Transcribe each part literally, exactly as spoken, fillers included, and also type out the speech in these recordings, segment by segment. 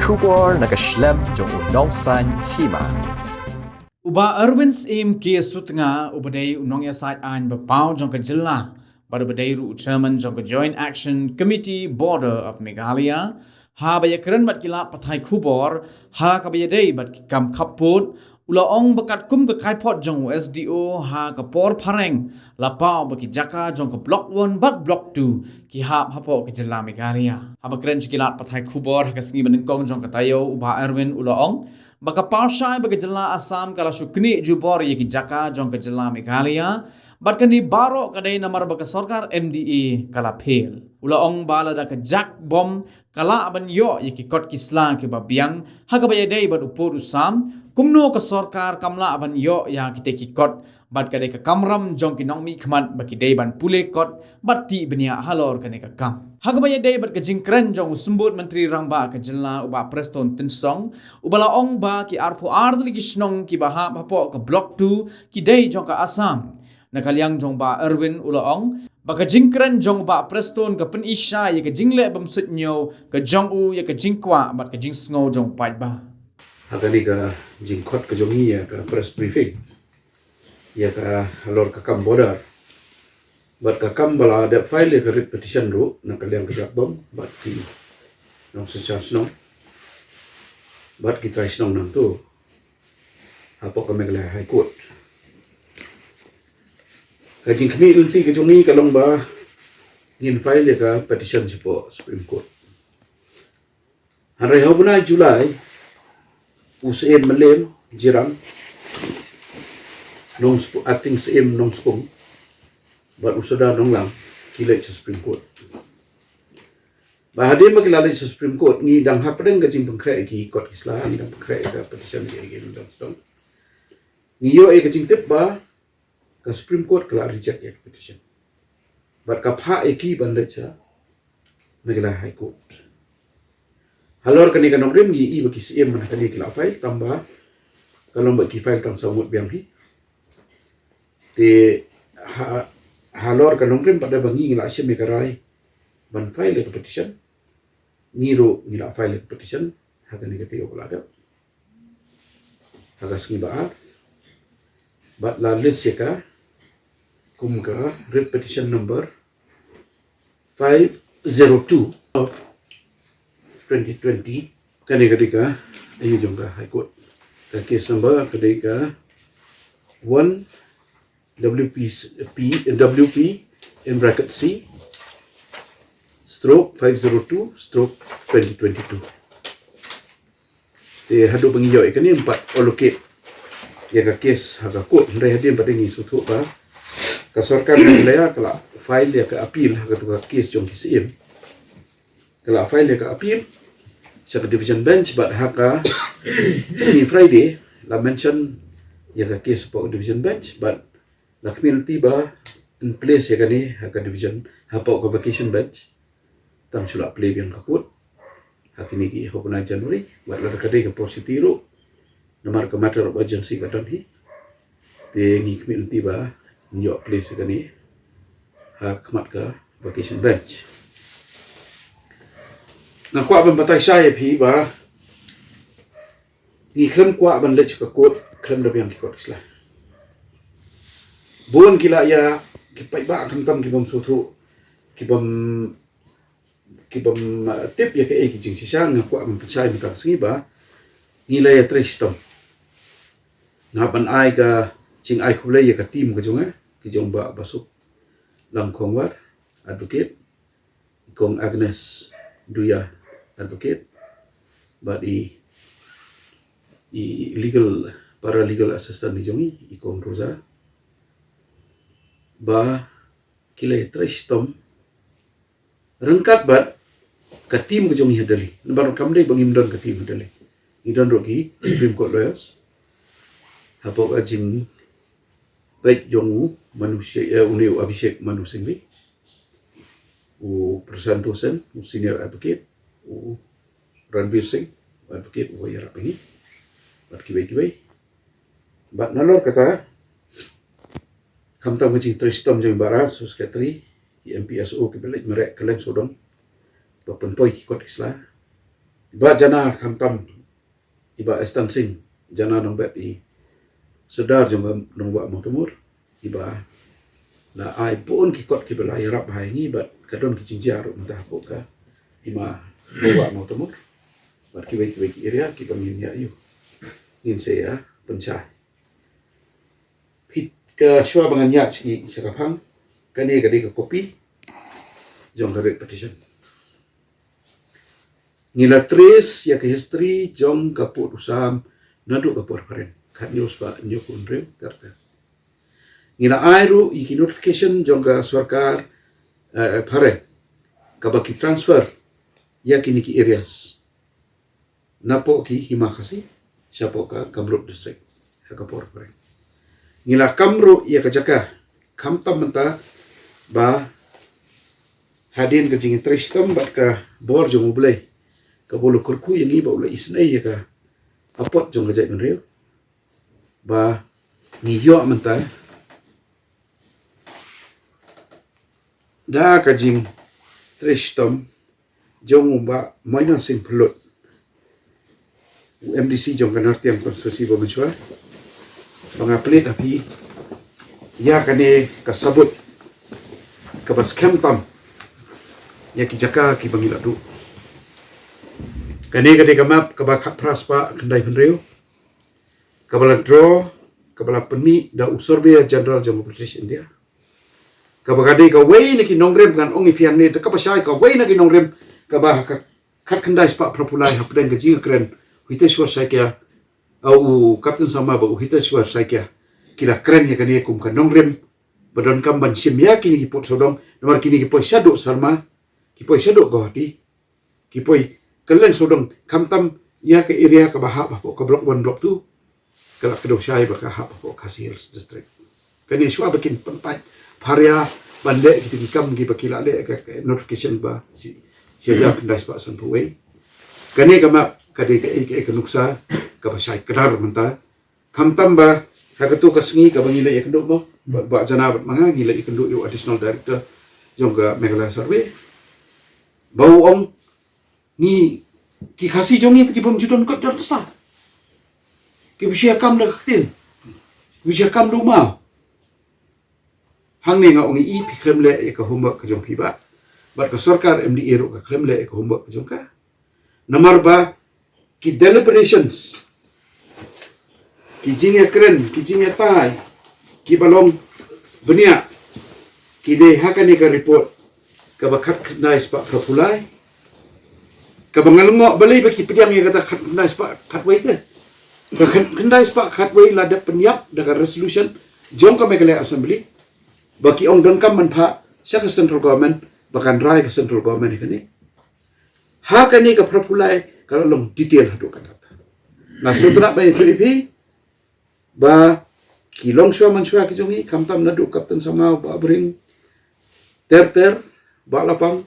Khubor na ka shlem jong u nongsaiñ hima. U Bah Erwin Syiem K Sutnga, uba dei u nongïasaid aiñ ba paw jong ka jylla bad uba dei ruh u chairman jong ka Joint Action Committee Border of Meghalaya, haba ïakren bad ki lad pathai khubor ha kaba ïadei bad ki kam khappud, u la ong ba katkum ka kaiphod jong u S D O ha ka por phareng, la paw ba ki jaka jong ka Block One bad Block Two ki hap hapoh ka jylla Meghalaya. Haba kren sha ki lad pathai khubor ha ka sngi banyngkong jong ka taïew, u Bah Erwin u la ong ba ka paw shai ba ka jylla Assam ka la shu knieh jubor ïa ki jaka jong ka jylla Meghalaya, bad kane baroh ka dei namar ba ka sorkar M D A ka la phel. U la ong ba lada ka jakbom ka lah ban ïoh ïa ki kot ki sla kiba biang ha kaba ïadei bad u pud u sam, kumno ka sorkar kam lah ban ïoh ïa kita ki kot, bad ka dei ka kamram jong ki nongmihkhmat ba ki dei ban pule kot bad tih bniah halor kane ka kam. Ha kaba ïadei bad ka jingkren jong u Symbud Myntri Rangbah ka jylla, u Bah Prestone Tynsong, uba la ong ba ki arphew ar tylli ki shnong kiba hap hapoh ka Block Two ki dei jong ka Assam. Na ka liang jong u Bah Erwin u la ong ba ka jingkren jong u Bah Prestone ka pyni shai ïa ka jingleh bymsuidñiew ka jong u ïa ka jingkwah bad ka jingsngew jong u paidbah. Ha kane ka jingkhot ka jong ngi ïa ka press briefing ïa ka halor ka kam border bad ka kam ba la dep file ïa ka writ petition ruh na ka liang ka jakbom bad ki nongsynshar shnong bad ki trai shnong nangto hapoh ka Meghalaya High Court. Ka jingkhmih lynti ka jong ngi ka long ba ngin file ïa ka petition shapoh Supreme Court. Hynrei ha u bnai July, u Syiem Mylliem Jyrang, Nongsp-, Acting Syiem Nongspung bad u Sordar Nonglang ki leit sha Supreme Court. Ba hadien ba ki la leit sha Supreme Court, ngi dang hapdeng ka jingpynkhreh ïa ki kot ki sla, ngi dang pynkhreh ïa ka petition ïa ki nongdang sdong. Ngi ïoh ïa ka jingtip ba ka Supreme Court ka la reject ïa ka petition bad ka phah ïa ki ban leit sha Meghalaya High Court. Halor kane ka nongrim ngi i ba ki Syiem mynta kane ki la file, tang ba ka long ba ki file tang saw ngut biang hi. Te ha, halor ka nongrim pat da ba ngi ngi la shim ïa ka rai ban file ïa ka petition, ngi ruh ngi la file ïa ka petition ha kane ka taïew ba la dep, ha ka sngi ba ar, bad la list ïa ka kum ka writ petition number five zero two of twenty twenty. Kane ka dei ka ïa jong ka High Court. Ka case number ka dei ka one W P C, P, W P in bracket C stroke five zero two stroke twenty twenty-two. Te haduh ba ngi ïoh ïa kane, ym pat allocate ïa ka case ha ka court, hynrei hadien pat ngi sngewthuh ba ka sorkar Meghalaya ka la file ïa ka appeal ha katu ka case jong ki Syiem. Ka la file ïa ka appeal sha ka division bench, bad ha ka sngi Friday la mention ïa ka case hapoh division bench, bad la khmih lynti ba yn place ïa kane ha ka division, hapoh ka vacation bench. Tang shu la play biang ka court ha kine ki hynñiew January, wat la ka dei ka por shuti ruh namar ka matter of urgency ka don hi. Te ngi khmih lynti ba yn ïoh place ïa kane ha khmat ka vacation bench. Nga kwah ban batai shai ïa phi ba ngi khlem kwah ban leit sha ka court khlem da biang ki kot ki sla. Bun ki la ïa, ki paidbah khamtam ki bym sngewthuh, ki bym, ki bym, uh, tip ïa kaei ki jingshisha. Nga kwah ban pynshai mynta ka sngi ba ngi la ïa trei shitom. Nga ban ai ka jingai khublei ïa ka team ka jong nga, ka jong Bah Basuk Langkhongwar, advocate, i Kong Agnes Duya, advocate, bad i, i legal, paralegal assistant i jong i, i Kong Rosa, ba ki la ïa trei shitom ryngkat bad ka team ka jong i ha Delhi. Namar kam dei ba ngim don ka team ha Delhi. Ngi don ruh ki Supreme Court lawyers. Hapoh ka jing peit jong u Manu Singh, eh, une u Abhishek Manu Singhvi, u Prashanto Sen, u senior advocate, u Ranveer Singh, u advocate, u ïarap ïa ngi, bad kiwei kiwei. Bad nalor kata, khamtam ka jingtrei shitom jong i Bah Ras, u secretary, i M P S O kiba leit mareh kylleng sawdong ba pynpoi ki kot ki sla. Bah Jana khamtam i Bah Esther Sing Jana Nongbet, i Sordar jong ka Nongbah Mawtamur, i ba la ai bun ki kot ki ba la ïarap ha ngi, bad ka don ki jingjia ruh mynta hapoh ka hima Nongbah Mawtamur bad kiwei kiwei ki area ki ba ngin ïa ïoh, ngin sa ïa pynshai. Phi, ka shuwa ba ngan ïa sha ka phang, kane ka dei ka kopi jong ka writ petition. Ngi la trace ïa ka history jong ka pud u Sam naduh ka por phareng, khatnïew spah hynñiewphew hynriew ter ter. Ngi la ai ruh ïa ki notification jong ka sorkar, eh, phareng, kaba ki transfer ïa kine ki areas napoh ki hima Khasi shapoh ka Kamrup district ha ka por phareng. Ngi la kam ruh ïa ka jaka, khamtam mynta ba hadien ka jingtrei shitom bad ka bor jong U Blei, kaba u la kyrkhu ïa ngi ba u la isynei ïa ka apot jong ka jaitbynriew, ba ngi ïoh mynta da ka jingtrei shitom jong u Bah Moina Singh Phlud, u M D C jong ka Nartiang constituency ba mynshuwa, ba nga pynleit ha phi ïa kane ka sabut kaba skhem tam ïa ki jaka ki ba ngi la duh. Kane ka dei ka map kaba khatphra spah khyndaiphew hynriew, kaba la draw, kaba la pynmih da u Surveyor General jong ka British India, kaba ka dei kawei na ki nongrim, ngan ong ïa phi hangne, da kaba shai kawei na ki nongrim kaba ha ka khatkhyndai spah phraphew lai hapdeng ka jingkren u Hiteshwar Saikia, ah, u Captain Sangma bad u Hiteshwar Saikia ki la kren ïa kane kum ka nongrim ba donkam ban shim ïa kine ki pud sawdong, namar kine ki poi shaduh Sharma, ki poi shaduh Guwahati, ki poi kylleng sawdong, khamtam ïa ka area kaba hap hapoh ka Block One, Block Two, ka la kdew shai ba ka hap hapoh Khasi Hills District. Kane shuwa ba kin pynpait pharia ban leh kita ki kam kiba ki la leh, ka, ka notification ba shi, shi hajar khyndai spah sanphew wei. Kane ka map ka dei kaei kaei ka nuksa kaba shai kdar mynta. Khamtam ba ha katu ka sngi kaba ngi la ïakynduh mo, Bah, Bah Jana bad ma nga ngi la ïakynduh ïa u Additional Director jong ka Meghalaya Survey, ba u ong ngi, ki Khasi jong ngi te ki bym ju don kot don sla, ki ba shu ïa kam da ka ktien, ki ba shu ïa kam da u maw. Hangne nga ong ïa phi, khlem leh ïa ka homework ka jong phi, bad, bad ka sorkar M D A ruh ka khlem leh ïa ka homework ka jong ka. Namar ba ki deliberations, ki jingïakren, ki jingïatai, ki ba long bniah, ki dei ha kane ka report kaba khatkhyndai spah phraphew lai, kaba nga la ong balei ba ki pdiang ïa kata khatkhyndai spah khatwei te. Ka khat-, khyndai spah khatwei la dep pynïap da ka resolution jong ka Meghalaya Assembly, ba ki ong donkam ban phah sha ka central government, ba kan rai ka central government ïa kane. Ha kane ka phraphew lai ka la long detail haduh katta. Nga sngewtynnat ban ïathuh ïa phi ba ki longshuwa manshuwa ki jong ngi, khamtam naduh Captain Sangma, Bah Bring, ter ter, Bah Lapang,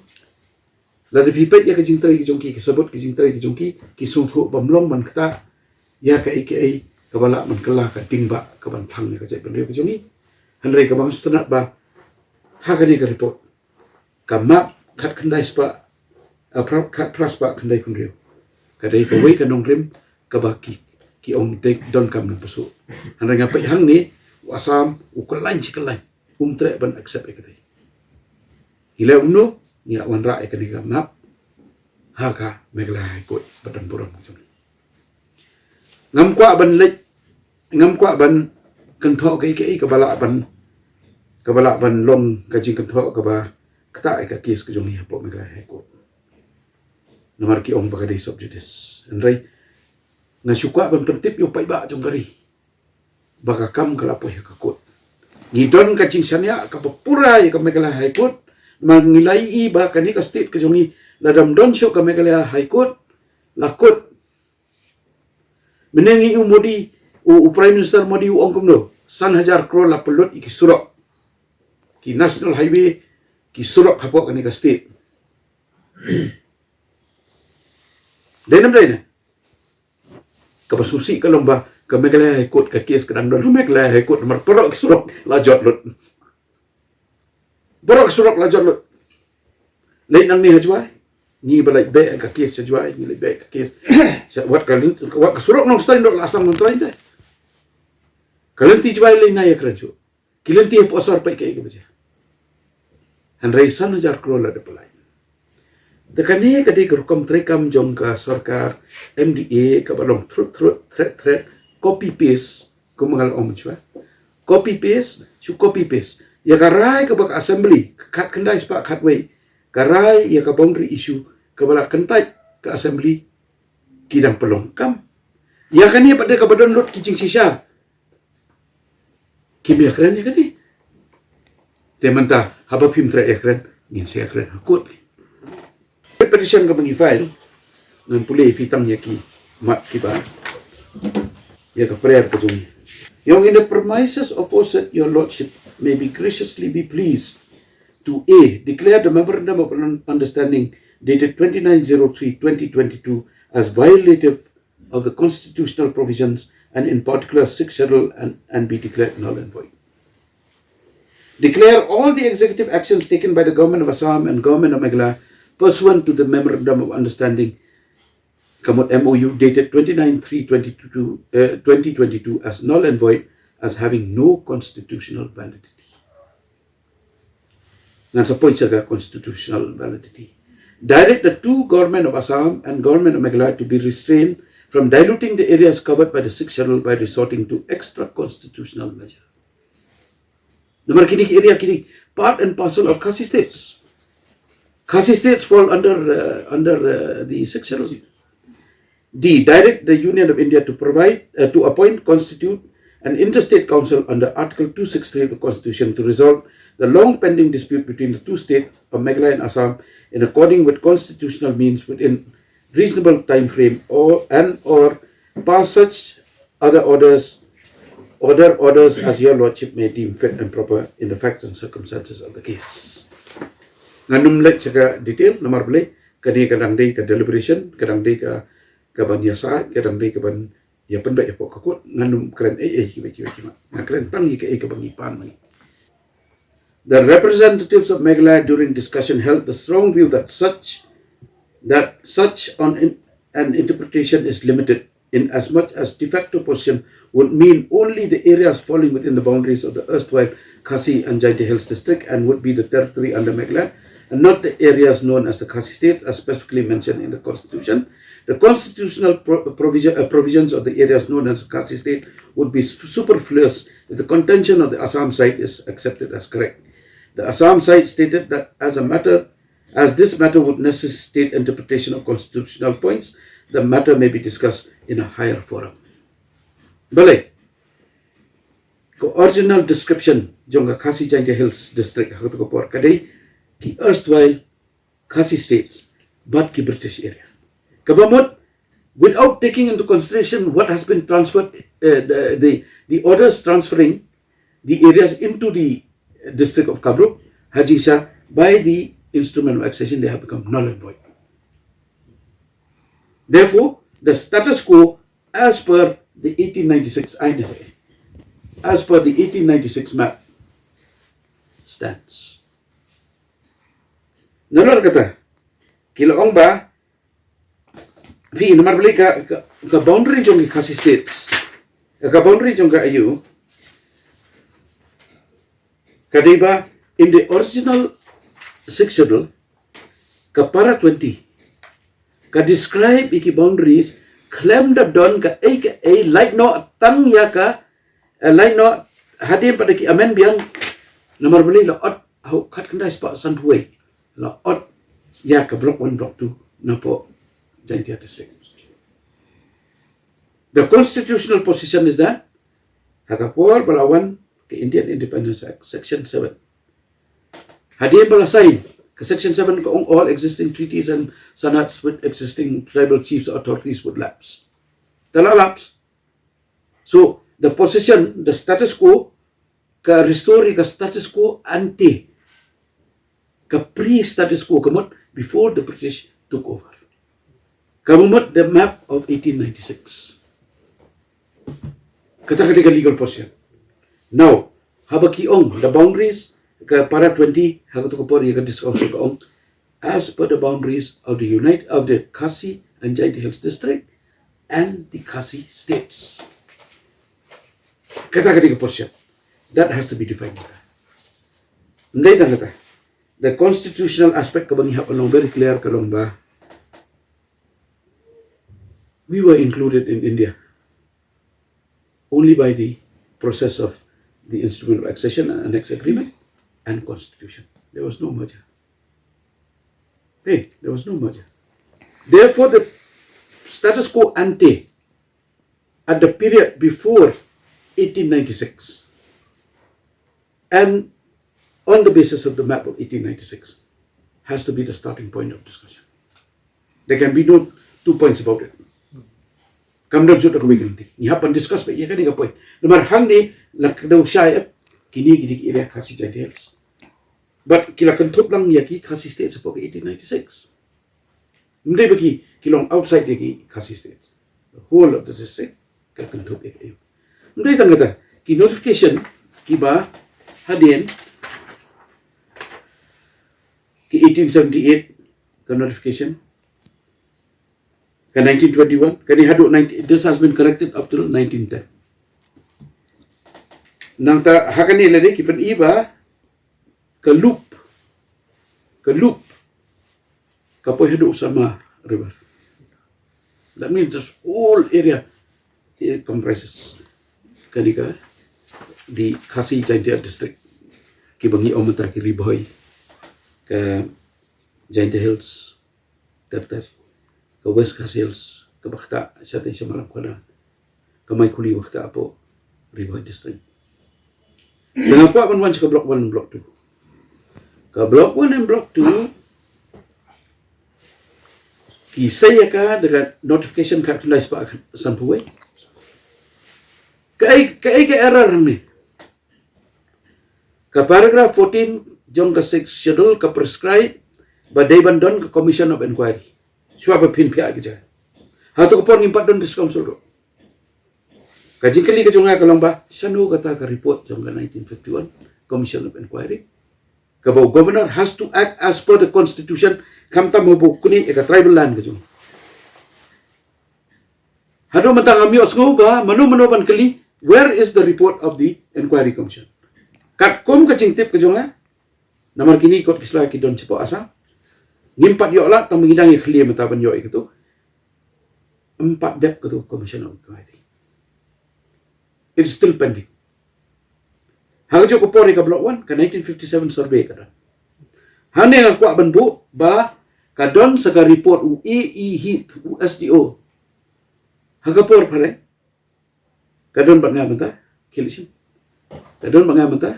lada phi peit ïa ka jingtrei ka jong ki, ka sabut ka jingtrei ka jong ki, ki sngewthuh bym long ban ktah ïa kaei kaei kaba lah ban kylla ka ding ba ka ban thang ïa ka jaitbynriew ka jong ngi. Hynrei kaba nga sngewtynnat ba ha kane ka report, ka map khatkhyndai spah, ah, phra-, khatphra spah khyndaiphew hynriew, ka dei kawei ka nongrim kaba ki, ki ong dei donkam nang pyrshah. Hynrei nga peit hangne, u Assam u khlaiñ shi khlaiñ, um treh ban accept ïa kata. Ngi leh kumno, ngi la wanrah ïa kane ka map ha ka Meghalaya High Court ba don burom ka jong ngi. Ngam kwah ban leit, ngam kwah ban kynthoh kaei kaei kaba lah ban, kaba lah ban long ka jingkynthoh kaba ktah ïa ka case ka jong ngi hapoh Meghalaya High Court. Namar ki ong ba ka dei sub judice. Hynrei nga shu kwah ban pyntip ïa u paidbah jong ka ri ba ka kam ka la poi ha ka court. Ngi don ka jingshaniah kaba pura ïa ka Meghalaya High Court. Namar ngi la ïohi ba kane ka state ka jong ngi, lada ym don shuh ka Meghalaya High Court, la kut. Mynne ngi ïohi u Modi, u, u Prime Minister Modi u ong kumno, san hajar klur la pynlut ïa ki surok, ki national highway, ki surok hapoh kane ka state. Dei ne ym dei ne? Kaba sngewsih ka long ba ka Meghalaya High Court, ka case ka dang don ha Meghalaya High Court namar baroh ki surok la jot lut. Baroh ki surok la jot lut. Leit nangne ha Jowai, Ngi ba leit beh ka kes sha Jwai, ngi leit beh ka kes. Sha wat ka lynti, wat ka surok Nongstoiñ ruh la sdang Nongstoiñ te. Ka lynti Jwai lei na ïakren shuh. Ki lynti hapoh sor peit kaei kaba jia. Hynrei san hajar klur la dep pynlait. Te kane ka dei ka rukom treikam jong ka sorkar M D A kaba long thrut thrut thret thret, copy paste, kumba nga la ong mynshwa. Copy paste, shu copy paste. Ïa ka rai kaba ka assembly, khatkhyndai spah khatwei, ka rai ïa ka boundary issue kaba la kyntait ka assembly, ki dang pynlong kam. Ïa kane pat de kaba don lut ki jingshisha. Kim ïakren ïa kane. Te mynta haba phim treh ïakren, ngin sa ïakren ha court. Petition kaba ngi file, ngan pule ïa phi tang ïa ki mat kiba, ïa ka prayer ka jong ngi. Ïa ong, in the premises aforesaid, your lordship may be graciously be pleased to: A, declare the memorandum of un-, understanding dated twenty-nine zero three twenty twenty-two as violative of the constitutional provisions and in particular Sixth Schedule and, and be declared null and void. Declare all the executive actions taken by the Government of Assam and Government of Meghalaya pursuant to the Memorandum of Understanding, ka mut M O U, dated twenty-nine three twenty-two, uh, twenty twenty-two as null and void, as having no constitutional validity. Ngan sa point sha ka constitutional validity. Direct the two Government of Assam and Government of Meghalaya to be restrained from diluting the areas covered by the Sixth Schedule by resorting to extra constitutional measure. Namar kine ki area kine part and parcel of Khasi states. Khasi states fall under, uh, under, uh, the Sixth Schedule. D, direct the Union of India to provide, uh, to appoint, constitute an interstate council under Article two six three of the Constitution to resolve the long pending dispute between the two states of Meghalaya and Assam in according with constitutional means within reasonable time frame, or, and or pass such other orders, other orders as your lordship may deem fit and proper in the facts and circumstances of the case. Ngan ym leit sha ka detail namar balei, kane ka dang dei ka deliberation, ka dang dei ka, ka ban ïasaid, ka dang dei ka ban ïa pynbeit ïa pok ka court. Ngan ym kren ei ei kiba kiba kiba. Ngan kren tang ïa kaei kaba ngi pan ma ngi. The representatives of Meghalaya during discussion held the strong view that such, that such on in, an interpretation is limited, in as much as de facto position would mean only the areas falling within the boundaries of the erstwhile Khasi and Jaintia Hills District and would be the territory under Meghalaya, and not the areas known as the Khasi States as specifically mentioned in the Constitution. The constitutional pro-, provision, uh, provisions of the areas known as the Khasi State would be su-, superfluous if the contention of the Assam side is accepted as correct. The Assam side stated that as a matter, as this matter would necessitate interpretation of constitutional points, the matter may be discussed in a higher forum. Balei, ka original description jong ka Khasi Jaintia Hills District ha kato ka por ka dei ki erstwhile Khasi States bad ki British area. Kaba mut, without taking into consideration what has been transferred, uh, the, the, the orders transferring the areas into the District of Kamrup, ha jingshisha by the instrument of accession, they have become null and void. Therefore, the status quo as per the eighteen ninety-six I N S A, as per the eighteen ninety-six map, stands. Nalor kata, ki la ong ba, phi, namar balei ka, ka, ka boundary jong ki Khasi States, ka boundary jong ka A U, ka dei ba in the original Sixth Schedule, ka para twenty ka describe ïa ki boundaries khlem da don kaei kaei, lait noh tang ïa ka, eh, lait noh, hadien pat da ki amend biang, namar balei la ot, hau khatkhyndai spah sanphew wei, la ot ïa ka Block One, Block Two napoh Jaintia District. The constitutional position is that ha ka por ba la wan ka Indian Independence Act, Section seven, hadien ba la sign, ka Section seven ka ong all existing treaties and sannads with existing tribal chiefs or authorities would lapse. Te la lapse. So the position, the status quo, ka restore ka status quo ante, ka pre-status quo, ka mut before the British took over. Kaba mut the map of eighteen ninety-six. Kata ka dei ka legal position. Now, haba ki ong the boundaries, ka para twenty, ha kato ka por ïa ka District Council ka ong, as per the boundaries of the unit of the Khasi and Jaintia Hills District and the Khasi states. Kata ka dei ka portion that has to be defined. Ym dei tang kata, the constitutional aspect kaba ngi hap ban long very clear ka long ba we were included in India only by the process of the Instrument of Accession and Annex Agreement and Constitution. There was no merger. Hey, there was no merger. Therefore, the status quo ante at the period before eighteen ninety-six and on the basis of the map of eighteen ninety-six has to be the starting point of discussion. There can be no two points about it. Kam don shuh da kawei ka lynti. Ngi hap ban discuss beit ïa kane ka point. Namar hangne la kdew shai ep kine ki dei ki area Khasi Jaintia Hills. But ki la kynthup lang ïa ki Khasi State shapoh ka eighteen ninety-six. Ym dei ba ki, ki long outside ïa ki Khasi State. The whole of the district ka kynthup ïa ki. Ym dei tang kata, ki notification kiba hadien ki eighteen seventy-eight ka notification, ka nineteen twenty-one, kane haduh nineteen, this has been corrected up till nineteen ten. Nangta ha kane lade ki pyni ba ka loop, ka loop ka poi haduh Samar River. That means this whole area, it comprises kane ka, the Khasi Jaintia District, kiba ngi ong mynta ki Ri Bhoi, ka Jaintia Hills ter ter, ka West Khasi Hills, kaba ktah shatei sha Malamkona, ka Maikhuli ba ktah hapoh Ri Bhoi District. Te nga kwah ban wan sha ka Block One and Block Two. Ka Block One and Block Two ki sei ïa ka da ka notification khatkhyndai spah sanphew wei. Kaei, kaei ka error hangne? Ka paragraph fourteen jong ka Sixth Schedule ka prescribe ba dei ban don ka Commission of Inquiry. Shuwa ba phin phiah ïa ka jaka. Hato ka por ngim pat don District Council ruh? Ka jingkylli ka jong nga ka long ba shano kata ka report jong ka nineteen fifty-one Commission of Inquiry, kaba u Governor has to act as per the Constitution, khamtam haba u knieh ïa ka tribal land ka jong. Haduh mynta ngam ïohsngew ba mano mano ban kylli, where is the report of the Inquiry Commission? Katkum ka jingtip ka jong nga, namar kine ki kot ki sla ki don shapoh Assam, ngim pat ïoh lad, tang ba ngi dang ïa khlieh mynta ban ïoh ïa katu. Ym pat dep katu Commission of Inquiry. It is still pending. Ha kajuh ka por ïa ka Block One, ka nineteen fifty-seven survey ka don. Hangne nga kwah ban buh ba ka don sa ka report u A E Heath, u S D O. Ha ka por phareng ka don bad nga mynta, khie leit shim. Ka don bad nga mynta,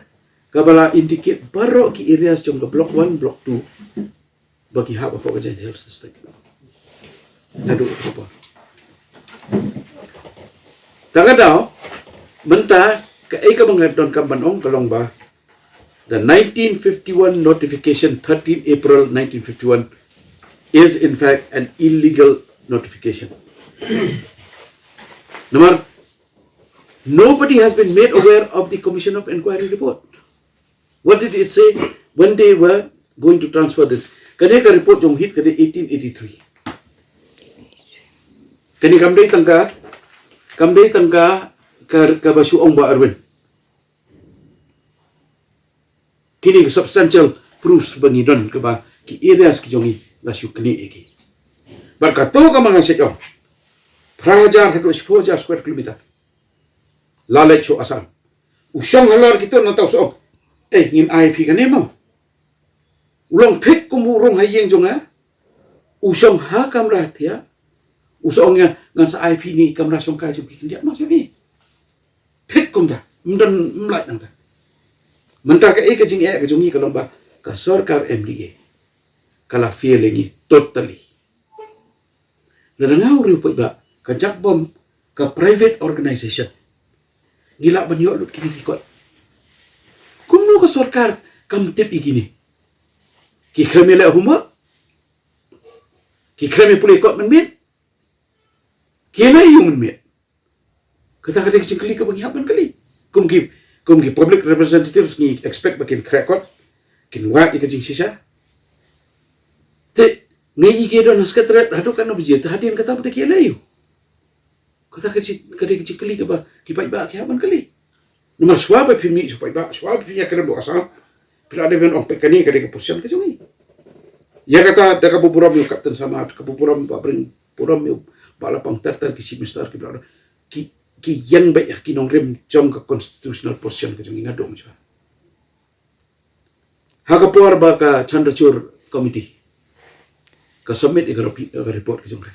kaba la indicate baroh ki areas jong ka Block One, Block Two ba ki hap hapoh ka Jaintia Hills District. Naduh ka por. Te ka daw mynta, kaei kaba nga donkam ban ong ka long ba the nineteen fifty-one notification, thirteen April nineteen fifty-one, is in fact an illegal notification. Namar nobody has been made aware of the Commission of Inquiry report. What did it say when they were going to transfer this? Kane ka report jong Heath ka dei eighteen eighty-three. Kane kam dei tang ka, kam dei tang ka, ka, kaba shu ong Bah Erwin. Kine ki substantial proofs ba ngi don kaba ki areas ki jong ngi la shu knieh ïa ki. Bad kato kaba nga shait ong, phra hajar haduh shiphew hajar square kilometer la leit sha Assam. U shong halor kito nangta u sa ong, eh, ngin ai phi kane mo. U long thik kum u rung ha ïing jong nga. U shong ha kamra thiah. U sa ong ïa nga, ngan sa ai phi ïa i kamra shongkai jong phi khyndiat mo sha phi. Thik kumta, ym don, ym lait nangta. Mynta kaei ka jingeh ka jong ngi ka long ba ka sorkar M D A ka la fail ïa ngi totally. Lada nga u riewpaidbah, ka jakbam ka private organization, ngi lah ban ïoh lut kine ki kot. Kumno ka sorkar kam tip ïa kine? Ki khlem ïaleh homework? Ki khlem ïa pule kot mynmiet? Ki ïaleh aiu mynmiet? Kata ka dei ka jingkylli kaba ngi hap ban kylli. Kum ki, kum ki public representatives ngi expect ba kin khreh kot, kin wad ïa ka jingshisha. Te ngi i ki don ha Secretariat haduh katno baje, te hadien kata ba da ki leh aiu? Kata ka jing, ka dei ka jingkylli kaba ki paidbah ki hap ban kylli. Namar shuwa ba phi mih sha paidbah, shuwa ba phi ïakren bad Assam, phi la dei ban ong peit kane ka dei ka position ka jong ngi. Ïa kata da kaba burom ïa u Captain Sharma, da kaba burom ba bring burom ïa u Bah Lapang, ter ter ki Chief Minister ki ba la, ki, ki ïeng beit ïa ki nongrim jong ka constitutional position ka jong ngi naduh mynshwa. Ha ka por ba ka Chandrachud Committee ka submit ïa ka repi-, ïa ka report ka jong ka,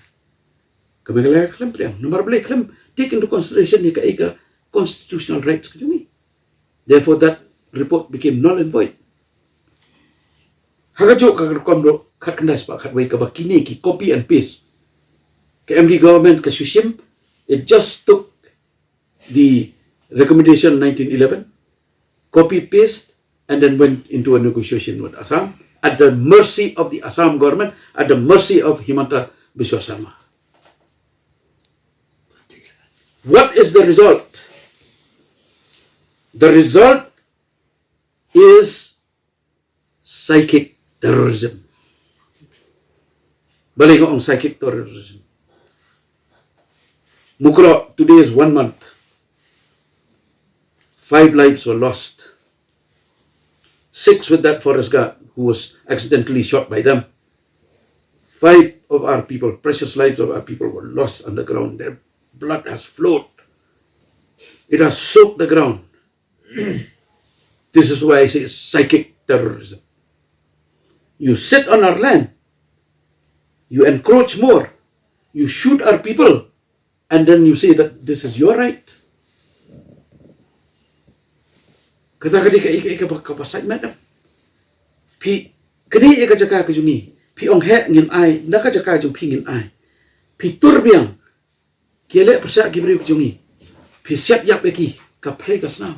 ka Meghalaya khlem pdiang, namar balei? Khlem take into consideration ïa ka, ïa ka constitutional rights ka jong ngi. Therefore that report became null and void. Ha kajuh ka rukom ruh, khatkhyndai spah khatwei, kaba kine ki copy and paste. Ka M D A government ka shu shim, it just took the recommendation nineteen eleven, copy paste, and then went into a negotiation with Assam at the mercy of the Assam government, at the mercy of Himanta Biswa Sharma. What is the result? The result is psychic terrorism. Balei nga ong psychic terrorism? Mukroh, today is one month. Five lives were lost. Six with that forest guard who was accidentally shot by them. Five of our people, precious lives of our people were lost on the ground. Their blood has flowed. It has soaked the ground. This is why I say psychic terrorism. You sit on our land, you encroach more, you shoot our people, and then you say that this is your right. Kata ka dei ka, ka, ka, ka, ka ba sait mat. Phi, kane ïa ka jaka ka jong ngi. Phi ong heh ngin ai, na ka jaka jong phi ngin ai. Phi tur biang. Ki leh pyrshah ki briew ki jong ngi. Phi siat ïap ïa ki, ka pyrshah ka snam.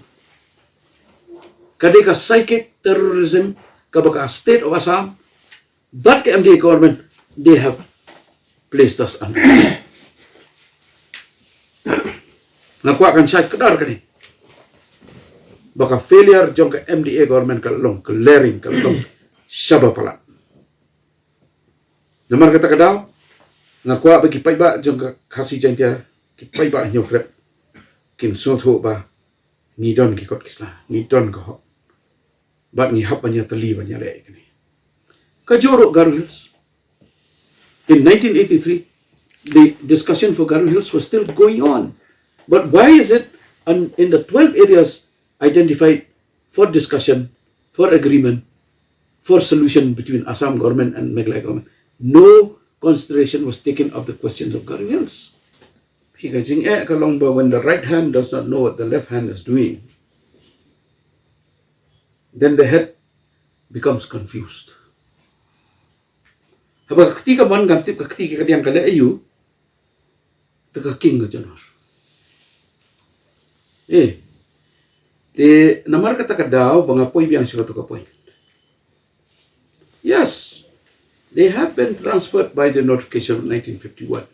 Ka dei ka psychic terrorism kaba ka state of Assam bad ka M D A government, they have placed us under. Nga kwah kan shai kdar kane ba ka failure jong ka M D A government ka long glaring, ka long shaba palat. Namar kata ka daw, nga kwah ba ki paidbah jong ka Khasi Jaiñtia, ki paidbah Hynñiewtrep, kin sngewthuh ba ngi don ki kot ki sla, ngi don ka hok. Bad ngi hap ban ïatylli, ban ïaleh ïa kane. Kajuh ruh Garo Hills. In nineteen eighty-three, the discussion for Garo Hills was still going on. But why is it, on, in the twelve areas identified for discussion, for agreement, for solution between Assam government and Meghalaya government, no consideration was taken of the questions of Garo Hills? Phi, ka jingeh ka long ba when the right hand does not know what the left hand is doing, then the head becomes confused. Haba ka kti ka mon, kam tip ka kti ka kadiang ka leh aiu, te ka king ka janwar. Eh, te namar kata ka daw ba nga poi biang sha kata ka point. Yes, they have been transferred by the notification of nineteen fifty-one.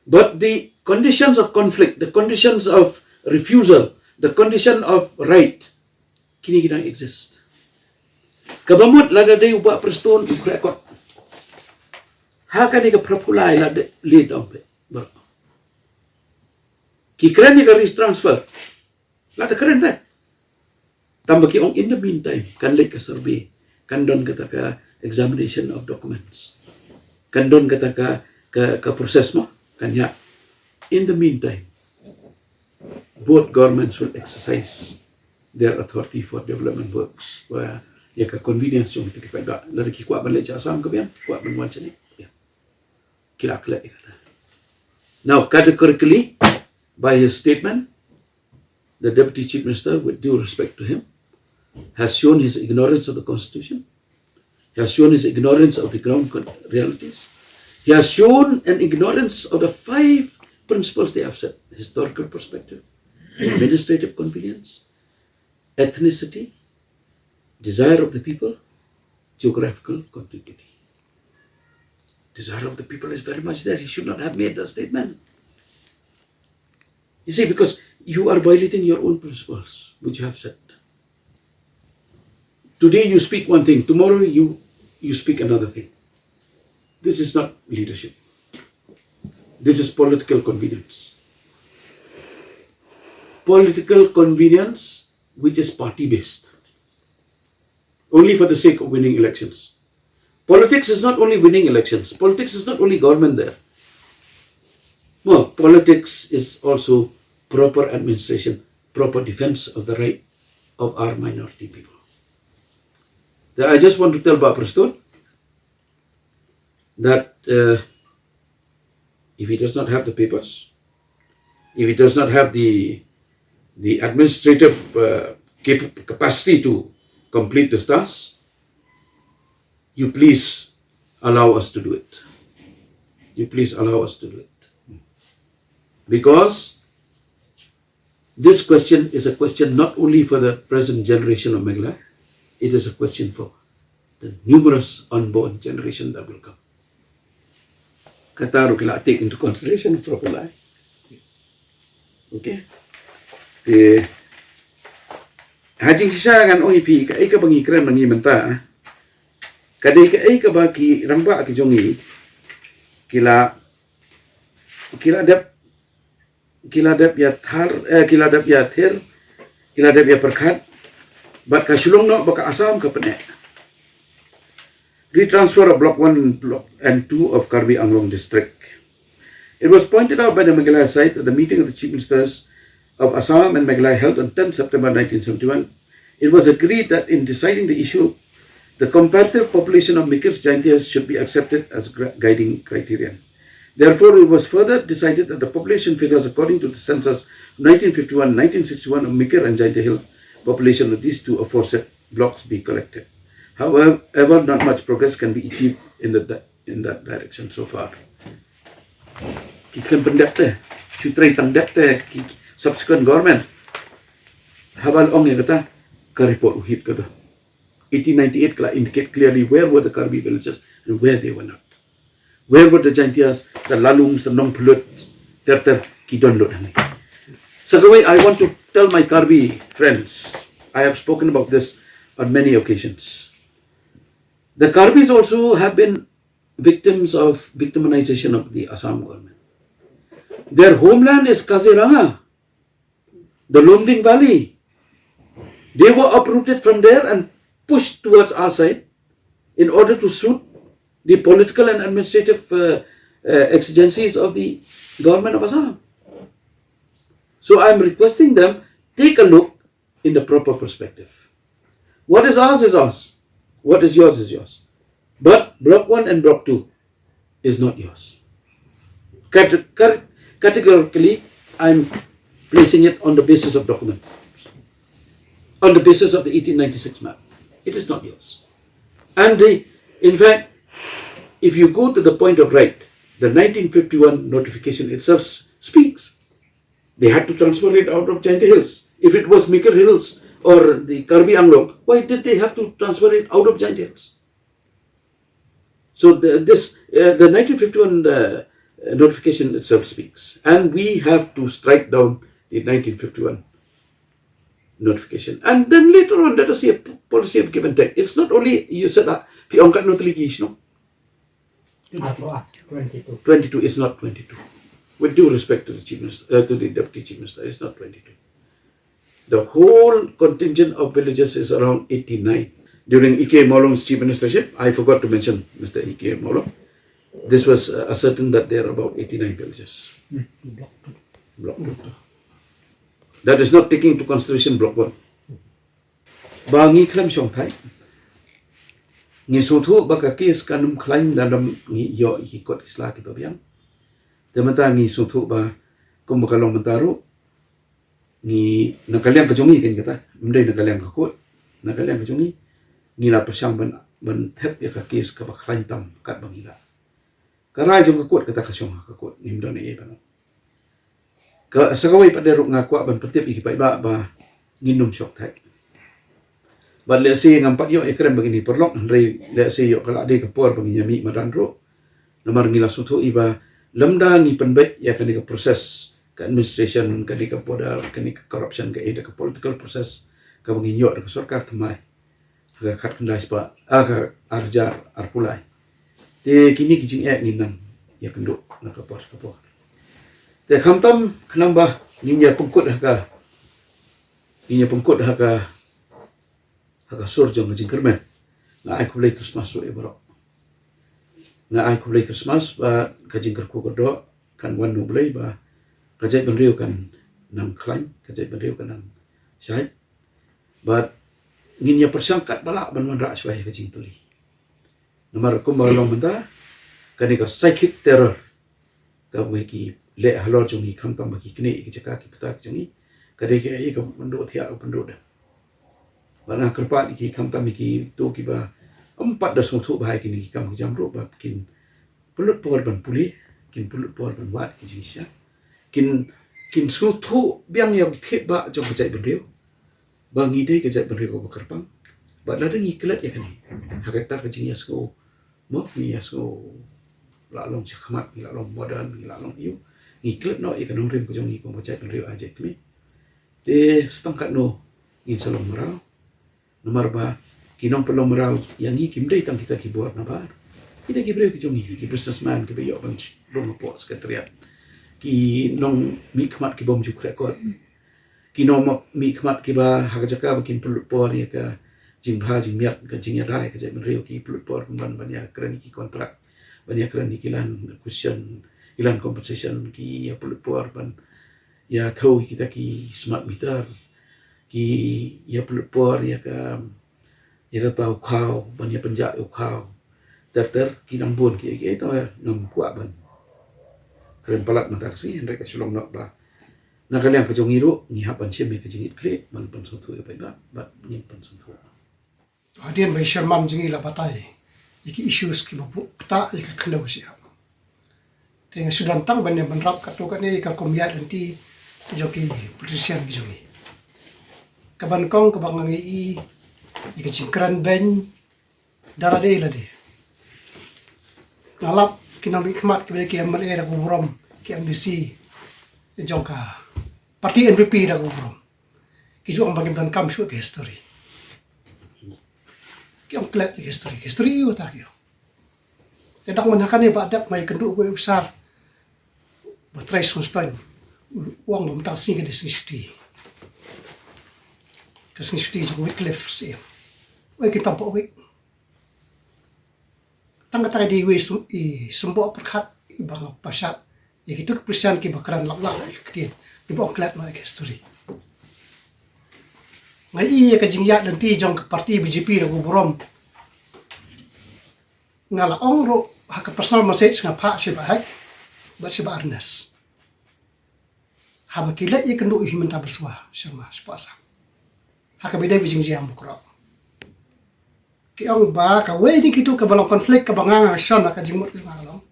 But the conditions of conflict, the conditions of refusal, the condition of right, kine ki dang exist. Kaba mut lada dei u Bah Prestone u khreh kot, ha kane ka phra phew lai la dei, leh dong peit. Ki kren ïa ka risk transfer. La da kren da. Tang ba ki ong in the meantime kan leit ka survey, kan don kata ka examination of documents, kan don kata ka, ka, ka process mo, kan ïa. In the meantime, both governments will exercise their authority for development works. Wa ïa ka convenience jong kita ki paidbah. Lada ki kwah ban leit sha Assam ka biang, kwah ban wan shane ka biang. Ki la klet ïa kata. Now, categorically, by his statement, the Deputy Chief Minister, with due respect to him, has shown his ignorance of the Constitution. He has shown his ignorance of the ground con-, realities. He has shown an ignorance of the five principles they have set: historical perspective, administrative convenience, ethnicity, desire of the people, geographical contiguity. Desire of the people is very much there. He should not have made that statement. You see, because you are violating your own principles, which you have set. Today you speak one thing, tomorrow you You speak another thing. This is not leadership. This is political convenience. Political convenience which is party based. Only for the sake of winning elections. Politics is not only winning elections, politics is not only government there. No, politics is also proper administration, proper defense of the right of our minority people. That I just want to tell Bah Prestone that uh, if he does not have the papers, if he does not have the the administrative uh, cap- capacity to complete this task, you please allow us to do it. You please allow us to do it. Because this question is a question not only for the present generation of Meghalaya, it is a question for the numerous unborn generation that will come. Kata ruh ki la take into consideration properly. Okay. Te ha jingshisha ngan ong ïa phi kaei kaba ngi kren ma ngi mynta, ka dei kaei kaba ki rangbah ki jong ngi ki la ki la dep ki la dep ïa thar eh, ki la dep ïa thir ki la dep ïa pyrkhat. Bad ka shlong noh ba ka Assam ka pyneh. Retransfer of Block one block and two of Karbi Anglong District. It was pointed out by the Meghalaya side at the meeting of the Chief Ministers of Assam and Meghalaya held on tenth September nineteen seventy-one. It was agreed that in deciding the issue, the comparative population of Mikir Jaintias should be accepted as gra- guiding criterion. Therefore, it was further decided that the population figures according to the census nineteen fifty-one nineteen sixty-one of Mikir and Jaintia Hill population of these two aforesaid blocks be collected. However, not much progress can be achieved in the di- in that direction so far. Ki khlem pyndep te, shu trei tang dep te ki subsequent government. Haba la ong ïa kata, ka report u hit kata. Eighteen ninety-eight ka la indicate clearly where were the Karbi villages and where they were not. Where were the Jaintias, the Lalungs, the Nongpylut, ter ter ki don lut hangne. So the way I want to tell my Karbi friends, I have spoken about this on many occasions. The Karbis also have been victims of victimization of the Assam government. Their homeland is Kaziranga, the Lumding Valley. They were uprooted from there and pushed towards our side in order to suit the political and administrative uh, uh, exigencies of the government of Assam. So I'm requesting them take a look in the proper perspective. What is ours is ours. What is yours is yours. But Block one and Block two is not yours. Cate- cate- categorically, I'm placing it on the basis of document, on the basis of the eighteen ninety-six map. It is not yours. And the, in fact, if you go to the point of right, the nineteen fifty-one notification itself s- speaks. They had to transfer it out of Jaintia Hills. If it was Mikir Hills or the Karbi Anglong, why did they have to transfer it out of Jaintia Hills? So the, this uh, the nineteen fifty-one uh, notification itself speaks, and we have to strike down the nineteen fifty-one notification, and then later on let us see a p- policy of give and take. It's not only you said uh, phi ong katno tylli ki shnong. Twenty-two. Twenty-two is not twenty-two. With due respect to the chief minister, uh, to the deputy chief minister, it's not twenty-two. The whole contingent of villages is around eighty-nine. During E K Mawlong's chief ministership, I forgot to mention Mister E K Mawlong. This was uh, ascertained that there are about eighty-nine villages. Block two. That is not taking into consideration block one. Ba ngi khlem shong thait. Ngi sngewthuh ba ka case kan ym khlaiñ lada ym ngi ïoh ïa ki kot ki sla kiba biang. Te mynta ngi sngewthuh ba kumba ka long mynta ruh ngi na ka liang ka jong ngi kan kata. Ym dei na ka liang ka kot. Na ka liang ka jong ngi ngi la pyrshang ban ban thep ïa ka case kaba khlaiñ tam katba ngi lah. Ka rai jong ka kot kata ka shong ha ka kot, ngim don ei ei ban ong. Ka sa kawei pat de ruh nga kwah ban pyntip ïa ki paidbah ba ngin ym shong thait. Bad lehse ngam pat ïoh ïa kren ba ngin ïa paralok, hynrei lehse ïoh ka la dei ka por ba ngin ïa mih madan ruh. Namar ngi la sngewthuh ïa ba lymda ngi pynbeit ïa kane ka process ka administration, kane ka border, kane ka corruption, ka ei da ka political process kaba ngin ïoh da ka sorkar thymmai. ha ka khatkhyndai spah, ah, ka ar hajar arphew lai. Te kine ki jingeh ngin nang ïakynduh na ka por ka por. Te khamtam khnang ba ngin ïa pynkut ha ka, ngin ïa pynkut ha ka, ha ka sur jong ka jingkyrmen. Nga ai khublei Christmas ruh ïa baroh. Nga ai khublei Christmas ba ka jingkyrkhu kyrdoh kan wan na U Blei ba ka jaitbynriew kan nang khlaiñ, ka jaitbynriew kan nang shait. Bad ngin ïa pyrshang katba lah ban wanrah shuwa ïa ka jingtylli. Namar kumba long mynta, kane ka psychic terror kaba ki leh halor jong ngi khamtam ba ki knieh ïa ki jaka ki pyrthei jong ngi, ka dei kaei kaba pynduh thiah, ka pynduh dem. Bad nga kyrpad ïa ki khamtam ïa kito kiba ym pat da sngewthuh bha ïa kine ki kam ki jam ruh ba kin pynlut por ban pule, kin pynlut por ban wad ki jingshisha. Kin, kin sngewthuh biang ïa u thied ba jong ka jaitbynriew ba ngi dei ka jaitbynriew kaba kyrpang. Bad lada ngi klet ïa kane, ha kata ka jingïasngew, mo, ngi ïasngew, la long shakhmat, ngi la long modern, ngi la long ïa u, ngi klet noh ïa ka nongrim ka jong ngi kum ka jaitbynriew ai jait kmie. Te stang katno ngin sa long mraw. Namar ba ki nongpynlong mraw ïa ngi kim dei tang kita ki bor na bar. Ki dei ki briew ki jong ngi, ki businessman kiba ïoh ban rung hapoh secretariat. Ki nongmihkhmat ki bym ju khreh kot. Ki nongmihkhmat kiba ha ka jaka ba kin pynlut por ïa ka jingbha jingmiat, ka jingïada ïa ka jaitbynriew, ki pynlut por ban, ban ïakren ïa ki kontrak, ban ïakren ïa ki land acquisition, ki land compensation, ki ïa pynlut por ban ïa thew ïa kita ki smart meter, ki ïa pynlut por ïa ka, ïa kata u khaw, ban ïa pynjah ïa u khaw. Ter ter ki nang bun ki, ki, to ngam kwah ban kren palat mynta ka sngi, hynrei ka shu long noh ba na ka liang ka jong ngi ruh ngi hap ban shim ïa ka jingïeit khlieh ban pynsngewthuh ïa paidbah, bad ngin pynsngewthuh. Hadien ba i chairman jong ngi la batai ïa ki issues kiba buh ktah ïa ka khyndew sha. Te nga shu don tang ban ïa ban rap katto katne ïa ka kum ïaid lynti jong ki politician ki jong ngi. Kaba nyngkong kaba nga ïohi ïa ka jingkren beiñ da lade lade. Nga lap ki nongmihkhmat kiba dei ki M L A da ka burom, ki M D C jong ka party N P P da ka burom. Ki ju ong ba kim donkam shuh ka history. Ki ong klet ïa ka history. History ïa uta ki ong. Te dang mynta kane ba dep nga ïakynduh uwei u officer ba trei sngewsih. U ong ba mynta ka sngi ka dei sngi shuti. Ka sngi shuti jong Wycliffe Syiem. Wei ki tam ba wei. Tang kata ka dei iwei i sym-, i symboh pyrkhat iba nga pyrshah ïa kito ki politician kiba kren lap lap ïa ka ktien, kiba ong klet noh ïa ka history. Nga ïohi ïa ka jingïaid lynti jong ka party B J P da ka burom. Nga la ong ruh ha ka personal message nga phah sha i Bah Hek bad sha i Bah Ernest. Haba ki leit ïakynduh ïa u Himanta Biswa Sarma shapoh Assam, ha kaba ïadei bad ka jingjia Mukroh, ki ong ba kawei na kito kaba long conflict kaba nga nga shon ha ka jingmut ka jong nga ka long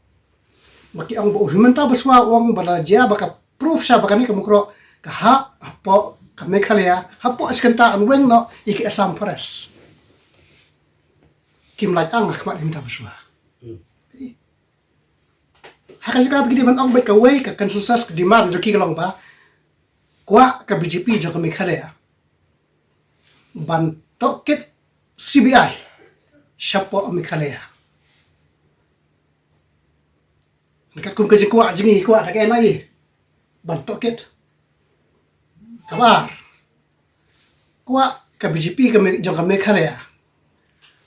ba ki ong ba u Himanta Biswa u ong ba la jia ba ka proof sha ba kane ka Mukroh ka hap hapoh ka Meghalaya, hapoh shi kynta, un weng noh ïa ka Assam Forest. Kim lait ang ha khmat u Himanta Biswa. Ha ka jaka ba ki dei ban ong beit, kawei ka consensus, ka demand jong ki ka long ba kwah ka B J P jong ka Meghalaya ban tohkit C B I shapoh Meghalaya. Katkum ka jingkwah jong ngi, kwah da ka N I A ban tohkit. Kaba ar, kwah ka B J P ka Me-, jong ka Meghalaya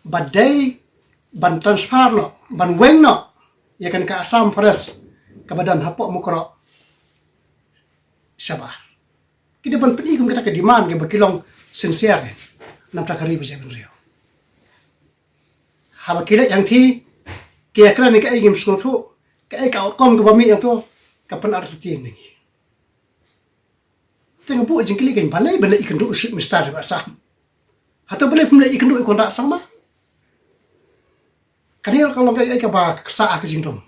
ba dei ban transfer noh, ban weng noh ïa kane ka Assam Forest kaba don hapoh Mukroh shabar. Ki dei ban pyni kum kata ka demand kaba ki long sincere, namar ka ri ba jaitbynriew. Haba ki leit hangtei, ki ïakren ïa kaei ngim sngewthuh, kaei ka outcome kaba mih hangto, ka pynartatien ïa ngi. Te nga buh jingkylli kein, balei, balei i kynduh u Chief Minister jong ka Assam? Hato balei phim leit ïakynduh ïa u Conrad Sangma? Kane ka long kaei kaba ka sah ha ka jingdum.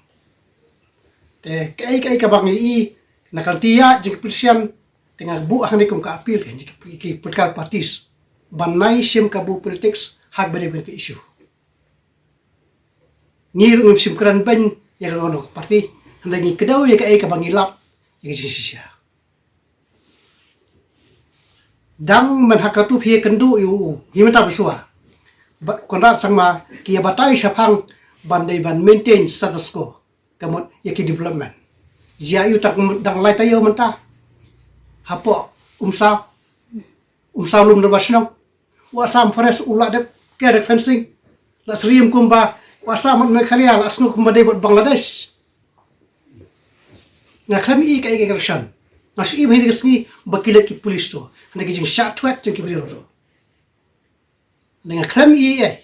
Te kaei kaei kaba ngi ïohi na ka lynti ïa jingpyrshian, te nga buh hangne kum ka appeal kein ïa ki, ki political parties ban nai shim kabu politics ha kaba dei bad ka issue. Ngi ruh ngim shym kren beiñ ïa kano kano ka party, hynrei ngi kdew ïa kaei kaba ngi lap ïa ka jingshisha. Dang mynta ha katu phi ïakynduh ïa u Himanta Biswa, Bad Conrad Sangma ki ïa batai shaphang ban dei ban maintain status quo. Ka mut ïa ki development. Jia ïu tak dang lai taïew mynta. Hapoh Umsaw. Umsaw lum da ba shnong. U Assam Forest u la dep kerek fencing. La syriem kumba u Assam mut Meghalaya la sngew kumba dei bad Bangladesh. Nga khlem i ka action. Nga shu i ba hynda ka sngi ba ki leit ki police to. Hynda ki jingshah thwet jong ki briew to. Nga khlem i ei.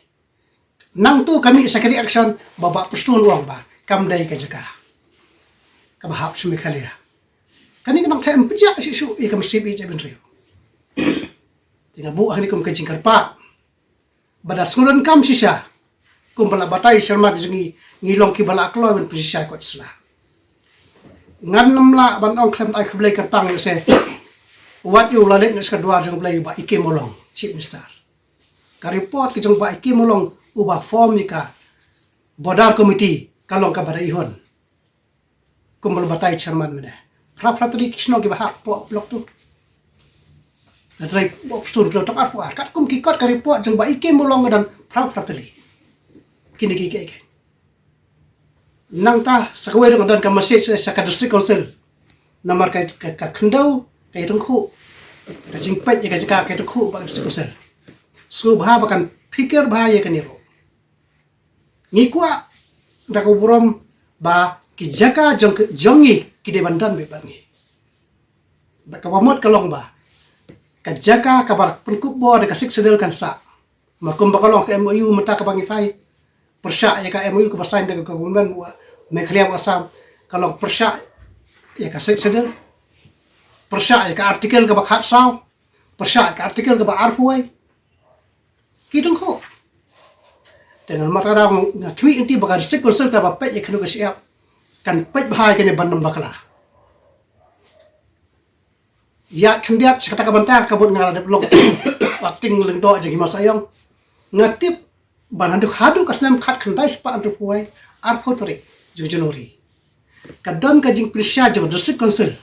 Nangtu ka mih sa ka reaction ba Bah Prestone u ong ba kam dei ka jaka kaba hap sha Meghalaya. Kane ka nang them pjah shisha ïa ka mynsiem i jabieng riew. Te nga buh hangne kum ka jingkyrpad ba da sngewdonkam shisha. Kumba la batai sharma ki jong ngi, ngi long kiba la kloi ban pynshisha ïa kot sla. Ngan nym lah ban ong khlem ai khublei kyrpang ïa se. Wat ïa u la leit na ka duwar jong Blei Bah E K Mawlong, Chief Minister. Ka report ka jong Bah E K Mawlong uba form ïa ka border committee ka long kaba da ihon. Kumba la batai chairman mynne. Phra phra tylli ki shnong kiba hap hapoh block tu. Hynrei Bah Prestone ki long tang arphew ar. Katkum ki kot ka report jong Bah E K Mawlong ka don phra phra tylli. Kine ki kiei kiei. Nangta sa kawei ruh nga don ka message sa ka District Council. Namar ka, ka, ka khyndew ka ïatyngkhuh. Ka jingpeit ïa ka jaka ka ïatyngkhuh bad ka District Council. Sngewbha ba kan phikir bha ïa kane ruh. Ngi kwah da ka burom ba ki jaka jong, jong ngi ki dei ban don beit bad ngi. Bad kaba mut ka long ba ka jaka kaba pynkup bor da ka Sixth Schedule kan sah. Ma kumba ka long ka M O U mynta kaba ngi phai. Pyrshah ïa ka M O U kaba sign da ka government wa Meghalaya wa Assam, ka long pyrshah ïa ka Sixth Schedule. Pyrshah ïa ka article kaba khatsaw. Pyrshah ïa ka article kaba arphew wei. Ki tyngkhuh. Te namar kata nga khmih nti ba ka District Council kaba peit ïa kano ka shyiap kan peit bha ïa kane ban nym bakla. Ïa khyndiat sha kata ka bynta ka mut nga la dep long acting lyngdoh jong Hima Saiong. Nga tip ban haduh, haduh ka snem khatkhyndai spah hynriewphew wei, arphew tarik jong January, ka don ka jingpynshai jong District Council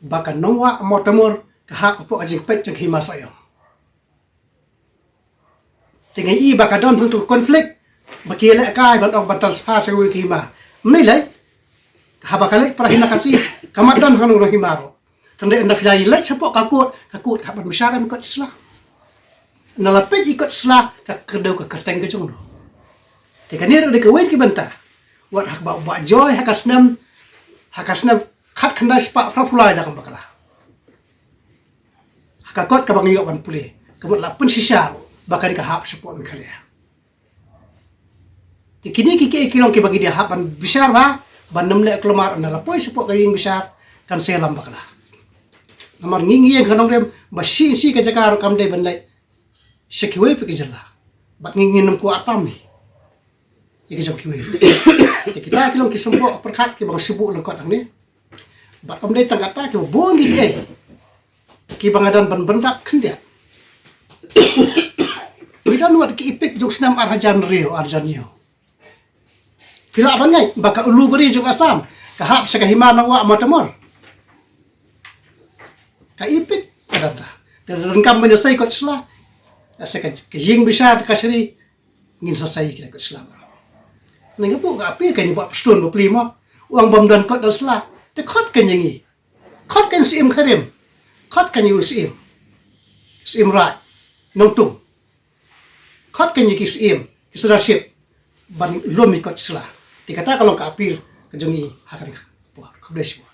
ba ka nongwah Mawtamur ka hap hapoh ka jingpeit jong Hima Saiong. Te nga i ba ka don hangtu conflict ba ki leh kai ban ong ban transfer sha kawei ka hima. Mynne lei haba ka leit para hima Khasi ka mat don hangno hima ruh. Tang dei ynda phi la leit shapoh ka court, ka court ka hap ban bishar ïa kot sla. Ynda la peit ïa kot sla ka kyrdew ka kyrteng ka jong no. Te kane ruh dei kawei ki bynta. Wat ha kaba u Bah Joy ha ka snem, ha ka snem khatkhyndai spah phraphew lai da kam bakla. Ha ka kot kaba ngi ïoh ban pule ka mut la pynshisha ba ka dei ka hap shapoh Meghalaya. Te kine ki kiei ki long kiba ngi dei hap ban bishar bha ban nym leh kulmar ynda la poi shapoh ka ïing bishar kan sa ïalam bakla. Namar ngi ngi ïeng ka nongrim ba shi shi ka jaka ruh kam dei ban leit sha kiwei pat ki jylla. Bad ngi ngin nym kwah tam hi ïa ki jong kiwei. Te kita ki long ki symboh pyrkhat kiba nga shu buh lyngkot hangne. Bad ym dei tang kata kiba bun ki kiei kiba nga don ban pyndap khyndiat. Ngi don wat ki EPIC jong snem ar hajar hynriew, ar hajar hynñiew. Phi lah ban ngeit ba ka Ulubari jong Assam ka hap sha ka hima nongwah Mawtamur. Ka EPIC ka don ta. Ka donkam ban ïasai kot sla. Ka sa ka, ka ïing bishar ka shri ngin sa sai ki kot sla. Nang ka buh ka appeal ka ngi buh Prestone ba pli mo. U ong bym don kot don sla. Te khot ka ngi ngi. Khot ka ngi Syiem Kharim. Khot ka ngi u Syiem. Syiem Raij. Nongtung. Khot ka ngi ki Syiem. Ki Sirdarship. Ban lum ïa kot sla. Te kata ka long ka appeal ka jong ngi ha kane ka por. Khublei shibun.